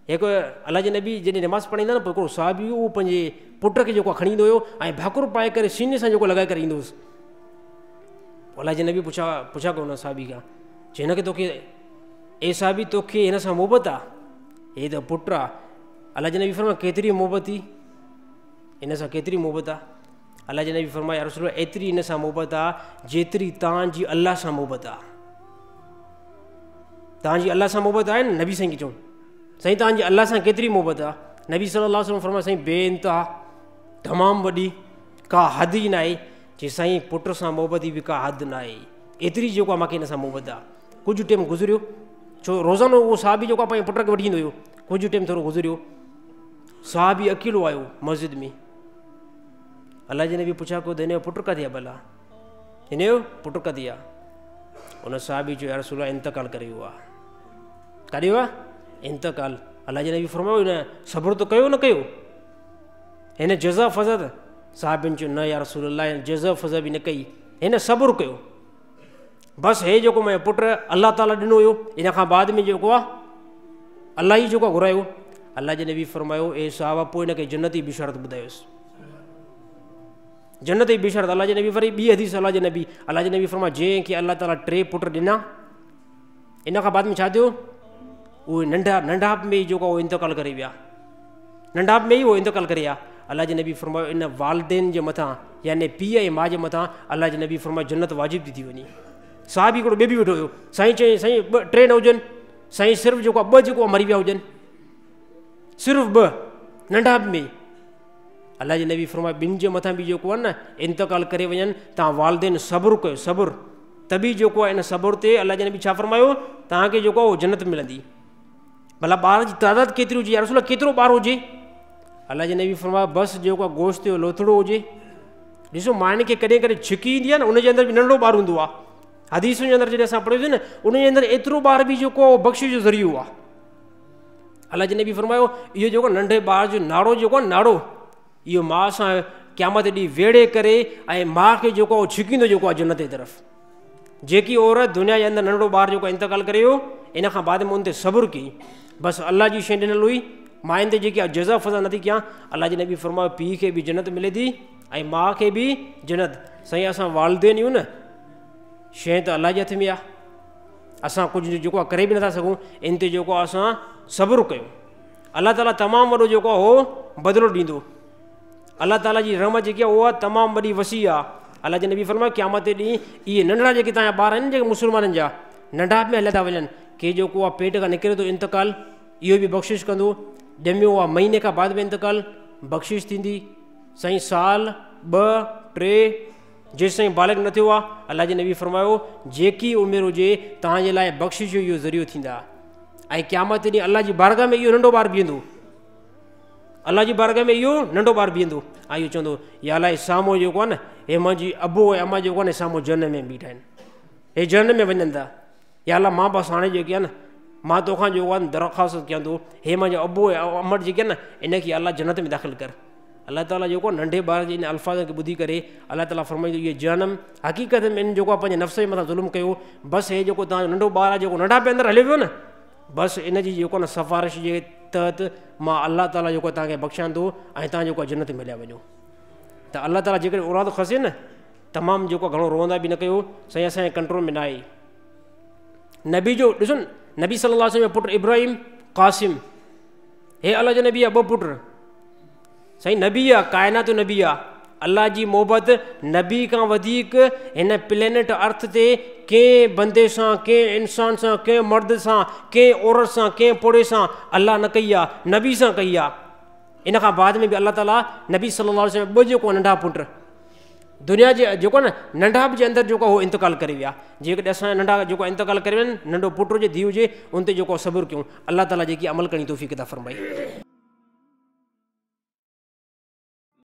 हिकु अलाह जे नबी जॾहिं नमाज़ पढ़ाईंदा न, पोइ हिकिड़ो साहबी हुयो, उहो पंहिंजे पुट खे जेको आहे खणी ईंदो हुयो ऐं भाकुर पाए करे सीने सां जेको लॻाए करे ईंदो हुउसि। अलाह जे नबी पुछा पुछा कयो हुन साहबी खां, चई हिनखे तोखे ए साहबी तोखे हिन सां मोहबत आहे, हे त पुटु आहे। अलाह जे नबी फरमायो केतिरी मोहबत थी हिन सां, केतिरी मोहबत आहे? अलाह जे नबी फरमायो या रसूल एतिरी हिन सां मोहबत आहे जेतिरी तव्हांजी अलाह सां मोहबत आहे। तव्हांजी अलाह सां मोहबत आहे न? नबी साईं खे चऊं साईं तव्हांजी अलाह सां केतिरी मोहबत आहे? नबी सल्लल्लाहु अलैहि वसल्लम फरमायो साईं बे इंतिहा, तमामु वॾी, का हद ई न आहे। चई साईं पुट सां मोहबत जी बि का हद न आहे, एतिरी जेको आहे मूंखे हिन सां मोहबत आहे। कुझु टाइम गुज़रियो, छो रोज़ानो उहो साहबी जेको आहे पंहिंजे पुट खे वठी ईंदो हुयो। कुझु टाइम थोरो गुज़रियो, साहबी अकेलो आयो मस्जिद में। अलाह जे नबी पुछा कयो त हिन जो पुटु किथे आहे? भला हिन जो पुटु किथे आहे? हुन साहबी चयो या रसूल इंतकाल करे वियो आहे। काॾे वियो आहे? इंतकाल। अलाह जे नबी फरमायो हिन सब्र त कयो न कयो, हिन जज़ा फज़ा? साहबिन चयो न या रसूल अल्लाह, हिन जज़ा फज़ा बि न कई, हिन सब्र कयो। बसि हे जेको मुंहिंजो पुटु अलाह ताला ॾिनो हुयो, इन खां बाद में जेको आहे अलाह ई जेको आहे घुरायो। अलाह जे नबी फरमायो ए साहब, पोइ हिनखे जन्नत जी बिशारत ॿुधायोसि, जन्नत जी बिशारत। अलाह जे नबी वरी ॿी हदीस अलाह जे नबी, अलाह जे नबी फरमायो जंहिंखे अलाह ताला टे पुट ॾिना, इन खां बाद में छा थियो? उहे नंढा नंढाप में ई जेको आहे उहो इंतकाल करे विया, नंढाप में ई उहो इंतकाल करे विया। अलाह जे नबी फरमायो इन वालदेन जे मथां यानी पीउ ऐं माउ जे मथां अलाह जे नबी फरमायो जन्नत वाजिब थी थी वञे। साहब हिकिड़ो ॿियो बि वेठो हुयो, साईं चई साईं ॿ टे न हुजनि, साईं सिर्फ़ु जेको आहे ॿ जेको आहे मरी विया हुजनि, सिर्फ़ु ॿ नंढाप में। अलाह जे नबी फरमायो ॿिनि जे मथां बि जेको आहे न इंतकाल करे वञनि, तव्हां वालदेन सब्र कयो, सब्र तभी जेको आहे इन सब्र ते अलाह जे नबी छा फरमायो तव्हांखे जेको आहे उहो जन्नत मिलंदी। भला ॿार जी तादाद केतिरी हुजे या रसूल, केतिरो ॿार हुजे? अलाह जे नबी फरमायो बसि जेको आहे गोश्त जो लोथड़ो हुजे। ॾिसो माइनि खे कॾहिं कॾहिं छिकी ईंदी आहे न, उनजे अंदरि बि नंढो ॿार हूंदो आहे। हदीसुनि जे अंदरि जॾहिं असां पढ़ियोसीं न, उनजे अंदरि एतिरो ॿार बि जेको आहे बख़्श जो ज़रियो आहे। अलाह जे नबी फरमायो इहो जेको नंढे ॿार जो नाड़ो जेको आहे नाड़ो, इहो माउ सां क़यामत ॾींहुं वेड़े करे ऐं माउ खे जेको आहे छिकींदो जेको आहे जन्नत जे तरफ़। जेकी औरत दुनिया जे अंदरि नंढो ॿार जेको इंतकाल करे वियो, इन खां बाद में उन ते सब्र कई, बसि अलाह जी शइ ॾिनल हुई, मां इन ते जेकी आहे जज़ा फज़ा नथी कयां। अलाह जे नबी फरमायो पीउ खे बि जन्नत मिले थी ऐं माउ खे बि जन्नत। साईं असां वालदेन आहियूं न, शइ त अलाह जे हथ में आहे, असां कुझु जेको आहे करे बि नथा सघूं, इन ते जेको आहे असां सब्र कयूं। अलाह ताला तमामु वॾो जेको आहे उहो बदिलो ॾींदो। अलाह ताला जी रहमत जेकी आहे उहा तमामु वॾी वसी आहे। अलाह जे नबी फरमायो क़यामत ॾींहुं इहे नंढड़ा जेके तव्हांजा ॿार आहिनि जेके मुस्लमाननि जा नंढा में हलिया था वञनि, के जेको आहे पेट खां निकिरे थो इंतकाल, इहो बि बख़्शिश कंदो। ॼमियो आहे महीने खां बाद में इंतकाल, बख़्शिश थींदी। साईं साल ॿ टे जेसि ताईं बालिग न थियो आहे, अलाह जे नबी फरमायो जेकी उमिरि हुजे तव्हांजे लाइ बख़्शिश जो इहो ज़रियो थींदा। ऐं क़यामत ॾींहुं अलाह जी बारगाह में इहो नंढो ॿार बीहंदो, अलाह जी बारगाह में इहो नंढो ॿार बीहंदो ऐं इहो चवंदो या अलाह साम्हूं जेको आहे न हे मुंहिंजी अबो ऐं अम्मा जेको आहे न साम्हूं जन्म में बीठा आहिनि, हे जन्म में वञनि था, या अलाह मां बसि हाणे जेकी आहे न मां तोखां जेको आहे न दरख़्वास्त कयां थो, हे मुंहिंजो अबो ऐं अमड़ जेके आहिनि न इनखे अलाह जन्नत में दाख़िल कर। अलाह ताला जेको आहे नंढे ॿार जे इन अल्फ़ाज़ खे ॿुधी करे अलाह ताला फरमाईंदो इहे जहनम हक़ीक़त में इन जेको आहे पंहिंजे नफ़्स जे मथां ज़ुल्म कयो, बसि हे जेको तव्हांजो नंढो ॿार आहे जेको नंढा पे अंदरि हलियो वियो न, बसि इन जी जेको आहे न सिफारिश जे तहत मां अलाह ताला जेको तव्हांखे बख़्शां थो ऐं तव्हां जेको आहे जन्नत में हलिया वञो। त अलाह ताला जेकॾहिं औलाद खसे न तमामु जेको घणो रोअंदा बि न कयो, साईं असांजे कंट्रोल में न आहे। नबी जो ॾिसो न, नबी सल्लल्लाहु अलैहि वसल्लम जो पुटु इब्राहिम क़ासिम, हे अलाह जो नबी आहे, ॿ पुट साईं नबी आहे, काइनात जो नबी आहे। अलाह जी मोहबत नबी खां वधीक हिन प्लेनेट अर्थ ते कंहिं बंदे सां, कंहिं इंसान सां, कंहिं मर्द सां, कंहिं औरत सां, कंहिं पोड़े सां अलाह न कई आहे, नबी सां कई आहे। इन खां बाद में बि अलाह ताला नबी सल्लल्लाहु अलैहि वसल्लम ॿ जेको नंढा पुट दुनिया जे जेको न नंढाप जे अंदरि जेको उहो इंतकाल करे विया। जेकॾहिं असांजा नंढा जेको इंतकाल करे विया, नंढो पुटु हुजे धीउ हुजे, उन ते जेको सब्र कयूं, अलाह ताला जेकी अमल करण जी तौफ़ीक़ अता फरमाई।